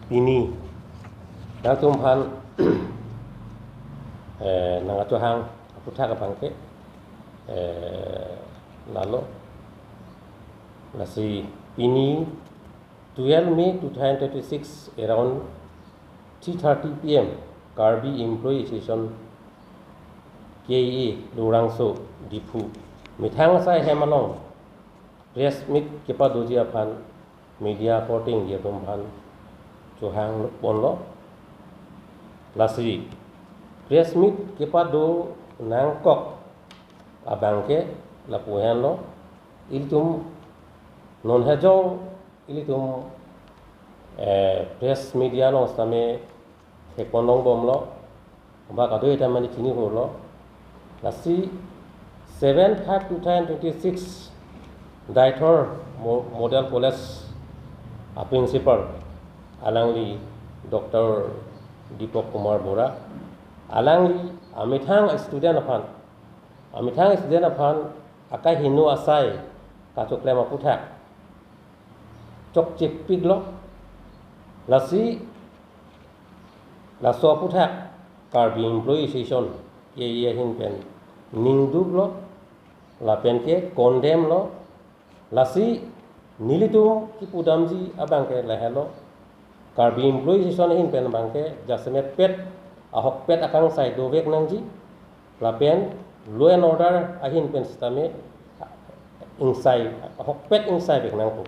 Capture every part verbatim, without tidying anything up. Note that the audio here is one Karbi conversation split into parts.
Pini nangtum aphan eh, nangkachohang aphuthak abangke eh, lalo. Lasi pini twelve May two thousand twenty-six around three thirty P M Karbi Employee Association K A A Lurangso Diphu methang asai hem along press meet kepadoji aphan media korte-ingjir atum aphan chohang ponlo. Lasi press meet kepado nangkok abangke lapu henlo. Ilitum non hejong ilitum eh, press media along sitame thekpon longbomlo. Ba kadokave ta mane chini hurlo. Lasi seven five two thousand twenty-six Deithor Mo- Model College a principal alangli Doctor Deepak Kumar Bora, alangli amethang student aphan, amethang student aphan akahingno asai kachoklem aphuthak chokchepiklo. Lasi laso aphuthak Karbi Employee Association K A A ahin pen ningduklo lapen ke condemn lo. Lasi nelitum kipudamji abangke lahelo. Karbi Employee Association ahin pen abangke jasemet pet ahokpet akangsai dovek nangji lapen law and order ahin pen sitame ingsai ahokpet ingsaivek nangpo.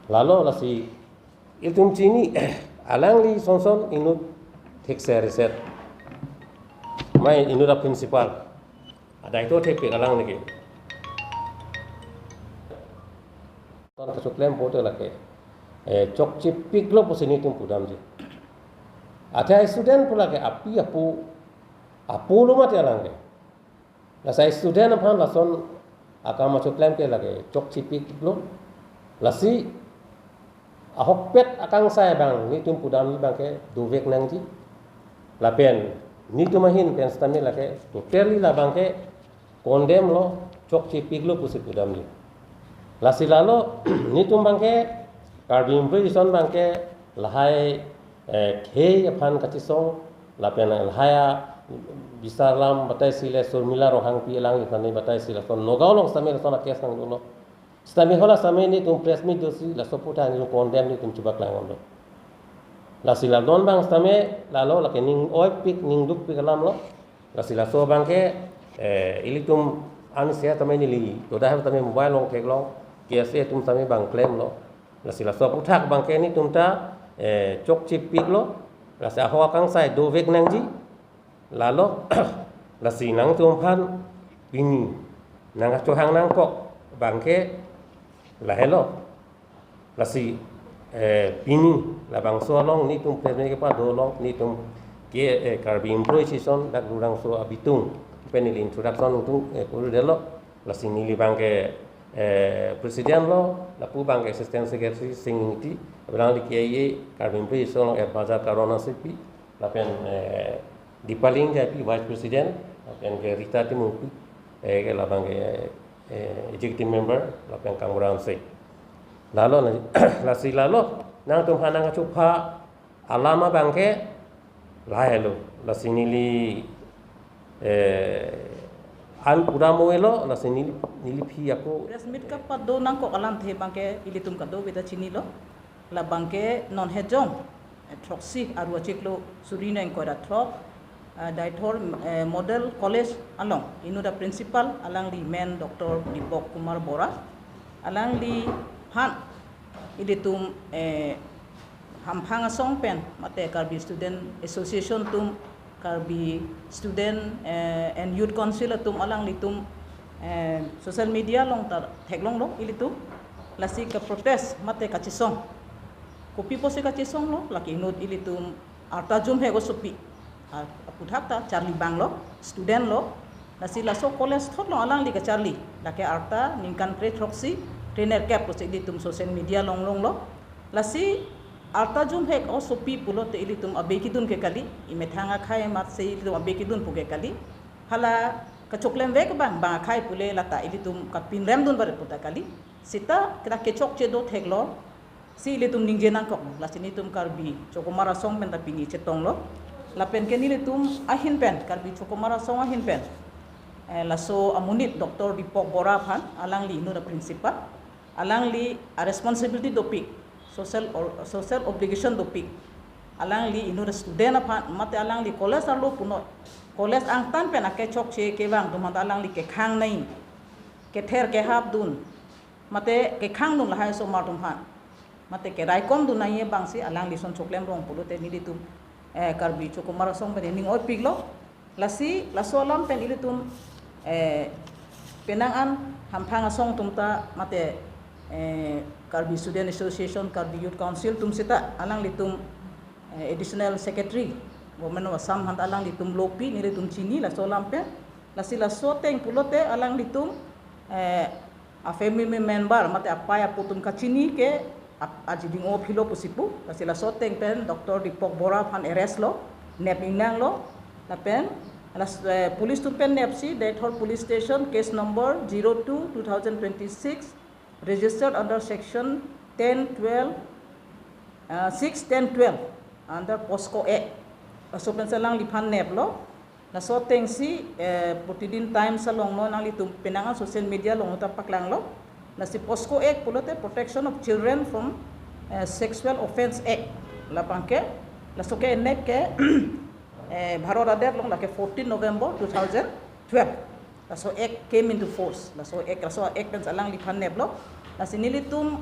Lalo lasi itum chini alangli sonson inut thekser reset. Mai inut a principal. Adai to thekpik alangli ke. Ton kachoklem pote lake. Eh, chokchepiklo pusi nelitum pudamji. Athe student pu lake api apo, apo lo mati alangke. Lasi student aphan lason akam achoklem ke lake chokchepiklo. Lasi ahokpet akangsai abang nelitum pudam abangke dovek nangji. Lapen nelitum ahin pen sitame lake totally labangke condemn lo, chokchepiklo pusi pudamji. Lasi lalo nelitum abangke Karbi Employee Association abangke lahai eh, khei aphan kachesong lapen lahai abisar alam bataisi le Surmila Ronghangpi alangli aphan bataisi lason Nagaon along sitame lason a case nangdolo. Sitame hala sitame nelitum press meet dosi laso aphuthak nelitum condemn nelitum chubak lang lo. Lasi la non abang sitame lalo lake ning oipik ningdukpik alam lo. Lasi laso abangke eh, ilitum ansia sitame neli toda sitame mobile along theklong K S A atum sitame bang klemlo. Lasi laso aphuthak abangke nelitum ta eh, chokchepiklo. Lasi ahok akangsai dovek nangji. Lalo lasi nangtum aphan pini nangkachohang nangkok abangke lahelo. Lasi eh, pini labangso along nelitum press meet kepado along nelitum ke eh, Karbi Employee Association dak Lurangso abitung pen neli introduction nelitum eh, puru delo. Lasi neli abangke eh, president lo, lapu abangke assistant secretary Sing Ingti, alangli K A A Karbi Employee Association along advisor Karona Sipi, lapen eh, Dipali Ingti vice president, lapen ke Rita Timungpi, eh, ke labangke eh, executive member, lapen Kangmura Hanse. Lalo na- lasi lalo nangtum aphan nangkachupha alam abangke lahelo. Lasi neli eh, an pura mo-elo, lasi neli neli aphi ako. Press meet kepado nangkok alamthe abangke ilitum kadokave ta chinilo. Labangke non hejong eh, throksi aru achiklo suri ingkoi ra throk eh, Deithor eh, Model College along inut a principal alangli men Doctor Deepak Kumar Bora, alangli aphan ilitum eh, hamphang asong pen mate Karbi Student Association atum, Karbi Student eh, and Youth Council atum alanglitum eh, social media along ta theklonglo ilitum. Lasi ke protest mate kachesong. Kopi pusi kachesonglo, lake inut ilitum arta jumhek osopi a- aphuthak ta charli abang lo, student lo. Lasi laso college thot along alangli kacharli. Lake arta ningkan kre throksi, krenerkep pusi ilitum social media along longlo. Lasi arta jumhek osopi pulote ilitum abe kedun ke kali, imethang akhei amatsi ilitum abe kedun pu ke kali. Hala kachoklemvek abang, bang akhei pule lata ilitum kapinrem dun barit pu ta kali. Seta kita kechokche do theklo. Si ilitum ningje nangkok, lasi nelitum Karbi Chokomar Asong pen ta pini chetonglo. Lapen ke nelitum ahin pen, Karbi Chokomar Asong ahin pen, eh, laso amonit Doctor Deepak Bora aphan, alangli inut a-principal, alangli a-responsibility dopik, social, social obligation dopik, alangli inut a-student aphan, mate alangli college arlo punoi, college angtan pen akechokche kevang atum aphan ta alangli kekhang nangji, kether kehap dun, mate kekhang dun lahai osomar atum aphan, mate keraikom dun nangji abangsi alangli ason choklem rong pulote nelitum, eh, Karbi Chokomar Asong pen ning oipiklo. Lasi laso alam pen ilitum, eh, penang an hamphang asong atum ta mate, eh, Karbi Student Association, Karbi Youth Council atum seta alanglitum, eh, Additional Secretary Government of Assam aphan alanglitum lopi, nelitum chini laso alam pen. Lasi laso ateng pulote alanglitum, eh, a-family member mate apei apo atum kachini ke ap-, ajiding o philo pusi pu. Lasi laso ateng pen Doctor Deepak Bora aphan arrest lo, nep ingnanglo. Lapen las-, eh, police atum pen nepsi Deithor Police Station, case number zero two two thousand twenty-six, registered under section ten twelve, uh, six, ten, twelve, under POCSO Act. Laso pensi alangliphan neplo. Laso atengsi, eh, Pratidin Times along lo, nanglitum penang an social media along ta paklanglo. Lasi POCSO Act pulote Protection of Children from, eh, Sexual Offence Act. Labang ke, laso ke enek ke, eh, Bharat adet along lake fourteen November two thousand twelve. Laso Act came into force. Laso Act, laso Act pensi alangliphan neplo. Lasi nelitum,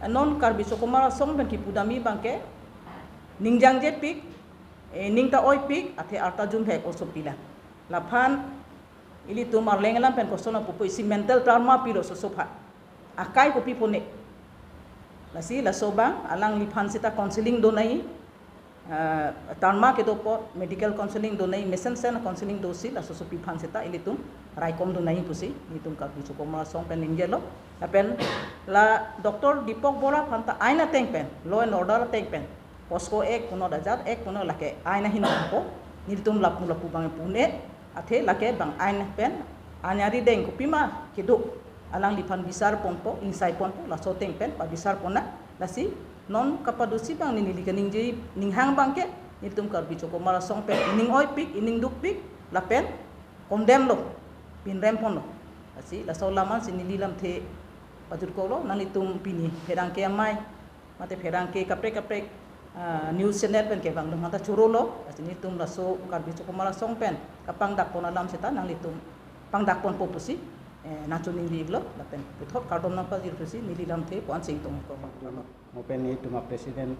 eh, non Karbi Chokomar Asong pen kipudamji abang ke, ning jangjepik, eh, ning ta oipik, athe arta jumhek oso pila. Laphan ilitum Arleng alam pen koson apupu isi mental trauma pilo oso aphan. Akai kopi pone. Lasi laso abang alangliphan seta counseling do nangji, ah, trauma kedo apot medical counseling do nangji, mesen sen counseling dosi laso asopi aphan seta ilitum raikom do nangji pusi nelitum Karbi Chokomar Asong pen ningjelo. Lapen la Doctor Deepak Bora aphan ta ain ateng pen, law and order ateng pen, POCSO Act punon, ajat Act punon, lake ain ahin bangpo, nelitum lapu lapu abang pune, athe lake abang ain pen, ain ari deng kopima kedo, alangliphan bisar ponpo, ingsai ponpo, laso ateng pen pabisar pon nang. Lasi non kapadosi abang neli kaningje, ninghang abang ke, nelitum Karbi Chokomar Asong pen ining oipik, ining dukpik, lapen condemn lo, pinrem ponlo. Lasi laso alam ansi neli lamthe pajutkoklo, nanglitum pini pherangke amei mate pherangke kaprek kaprek, ah, news channel pen kevang atum aphan ta chorolo. Lasi nelitum laso Karbi Chokomar Asong pen kapangdak pon alam seta nanglitum pangdak ponpo pusi, eh, nangchoningri-iklo, lapen puthot kardom nangpajir pusi neli lamthe ko-an si ingtong ko. Mo pen nelitum a-president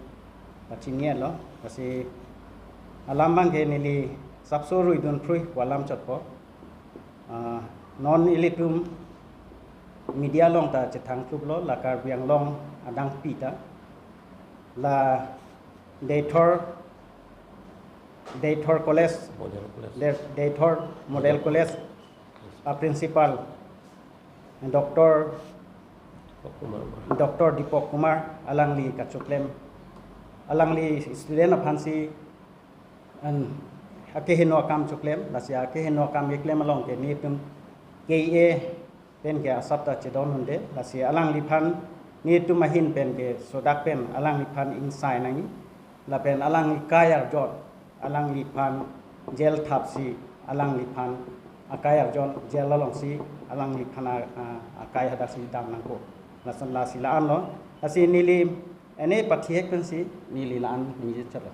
pachini-etlo, lasi alam abang ke neli sapso ruidun phrui pu alam chotpo. Ah, non ilitum media along ta chethang thuplo, la Karbi Anglong adangpi ta, la Deithor, Deithor College, Model College. De-, Deithor Model College a-principal, Doctor Kumar. Doctor Deepak Kumar, alangli kachoklem, alangli student aphansi an akehingno akam choklem, lasi akehingno akam keklem along ke nelitum K A pen ke asap ta chedon unde, lasi alangliphan nelitum ahin pen ke sodak pen alangliphan ingsai nangji, lapen alangli akai arjon, alangliphan jail thapsi, alangliphan akai arjon jail alongsi, alangliphan a, a, akai hadaksi dam nangkok. Lason lasi la-anlo, lasi neli ene pathihek pensi neli la-an ningje chotlo.